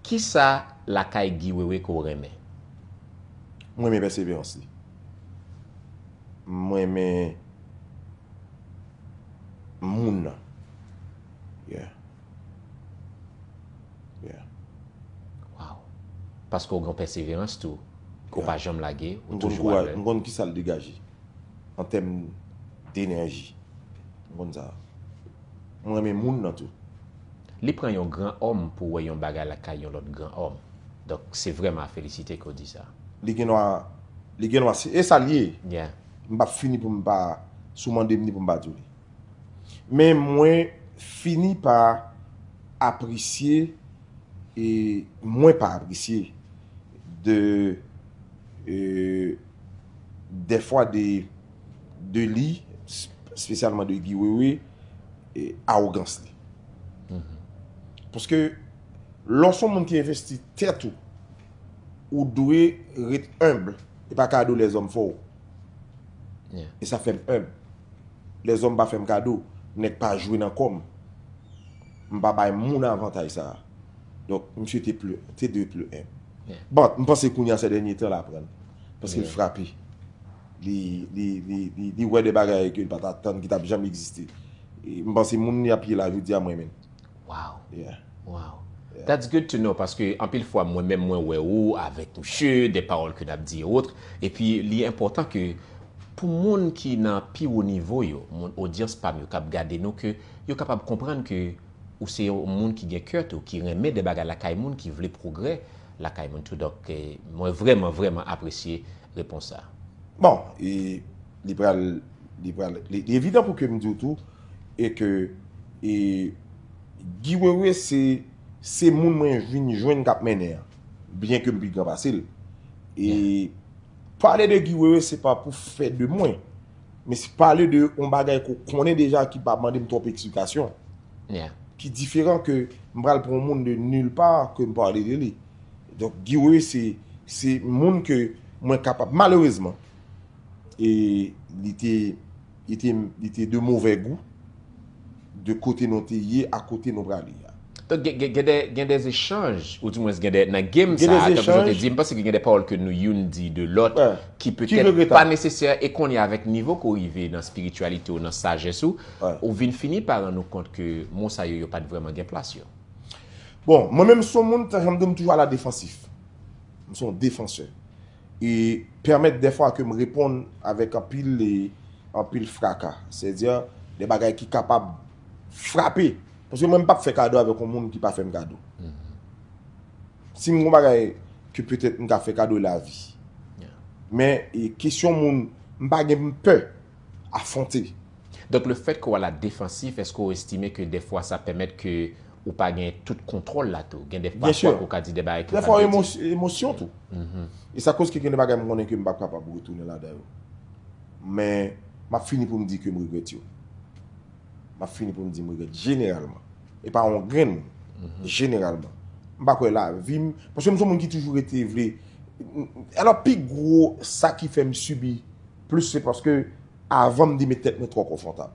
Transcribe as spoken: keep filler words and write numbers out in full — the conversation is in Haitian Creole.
Kisa lakay Guy Wewe ke w renmen? M renmen pèseverans li. M renmen moun nan. Yeah. Yeah. Wow. Paske w gen pèseverans tou. Ke w pa janm lage, ou M konn toujou kouraj, avè l. M konn kisa l degaje an tèm denèji. M konn sa. M renmen moun nan tou. Li pran yon gran òm pou wè yon bagay lakay yon lòt gran òm. Donk, se vrèman a felisite ke w di sa. Li gen dwa, li gen dwa, se, e sa l ye. Yeah. M p ap fini pou m pa, si w mande m li pou m pa di w li. Men mwen fini pa apresye, e mwen pa apresye de, e, dèfwa de, de li, espesyalman de Guy Wewe, e, awogans li. Paske lè w se yon moun ki envesti tèt ou, ou dwe ret enb. E pa kado lèzòm fè w. Yeah. E sa fè m enb. Lèzòm pa fè m kado. Nèg pa jwe nan kò m. M pa bay moun avantaj sa a. Donk, misye te ple, te dwe ple enb. Yeah. Bon, m panse kounye a se dènye tan l aprann. Paske l Yeah. frape. Li, li, li, li, li wè de bagay ke l pa t atann ki t ap janm egziste. E m panse moun li ap ye la jodi a mwen menm. Wow. Yeah. Wow. That's good to know, paske anpil fwa mwen menm mwen wè ou avèk misye, de pawòl ke n ap di e wòt, epi li enpòtan ke pou moun ki nan pi wo nivo yo, moun odyans pa m yo k ap gade nou, ke yo kapab konprann ke ou se yon moun ki gen kè tou, ki renmen de bagay lakay moun, ki vle pwogrè lakay moun tou. Donk, eh, mwen vrèman, vrèman apresye repons sa. Bon, e li pral, li pral, li, li evidan pou ke m di w tou, e ke, e Guy Wewe se, se moun mwen vin jwenn k ap mennen an, byen ke m pi gran pase l. E pale de Guy Wewe, se pa pou fè de mwen, men se pale de yon bagay ke w konnen deja ki pa mande m twòp eksplikasyon. Yeah. Ki diferan ke m pral pran yon moun de nil pa ke m pale de li. Donk, Guy Wewe se, se moun ke mwen kapab, malerezman, e li te, li te, li te de move gou de kote nou te ye a kote nou prale a. Donk, gen, gen, gen de, gen de echanj, ou dimwens gen de, nan game Gen sa, de tankou jan w te echanj. Di, m panse ke gen de pawòl ke nou youn di de lòt, Ouais. ki Ki petèt regretab. Pa nesesè, e kounye a avèk nivo ke w rive nan espirityalite w, nan sajès ou, Ouais. ou vin fini pa rann ou kont ke mo sa yo, yo pa t vrèman gen plas yo. Bon, mwen menm, m se yon moun, tan jan m di w, m toujou a la defansif. M se yon defansè. E pèmèt dèfwa ke m reponn avèk anpil, e, anpil fraka. Sètadi, de bagay ki kapab frape. Paske mwen, m p ap fè kado avèk yon moun ki pa fè m kado. Si m gon bagay ke petèt m ka fè kado, lavi. Yeah. Men, e, kesyon moun, m pa gen pè afwonte. Donk, le fèt ke w a la defansif, èske w estime ke dèfwa sa pèmèt ke ou pa gen tout kontwòl la tou? Gen de Byen pafwa si. Ke w ka di de bagay ke w Dèfwa pa dwe di. Emosyon, emosyon tou. E sa koz ke gen de bagay m konnen ke m p ap kapab retounen ladan yo. Men, m ap fini pou m di ke m regrèt yo. M ap fini pou m di m regrèt. Jeneralman. E pa yon grenn moun. Jeneralman. M pa kwè lavi m. Paske m se yon moun ki toujou rete vle. Alò, pi gwo sa ki fè m sibi plis, se paske avan m di met tèt mwen twò konfòtab.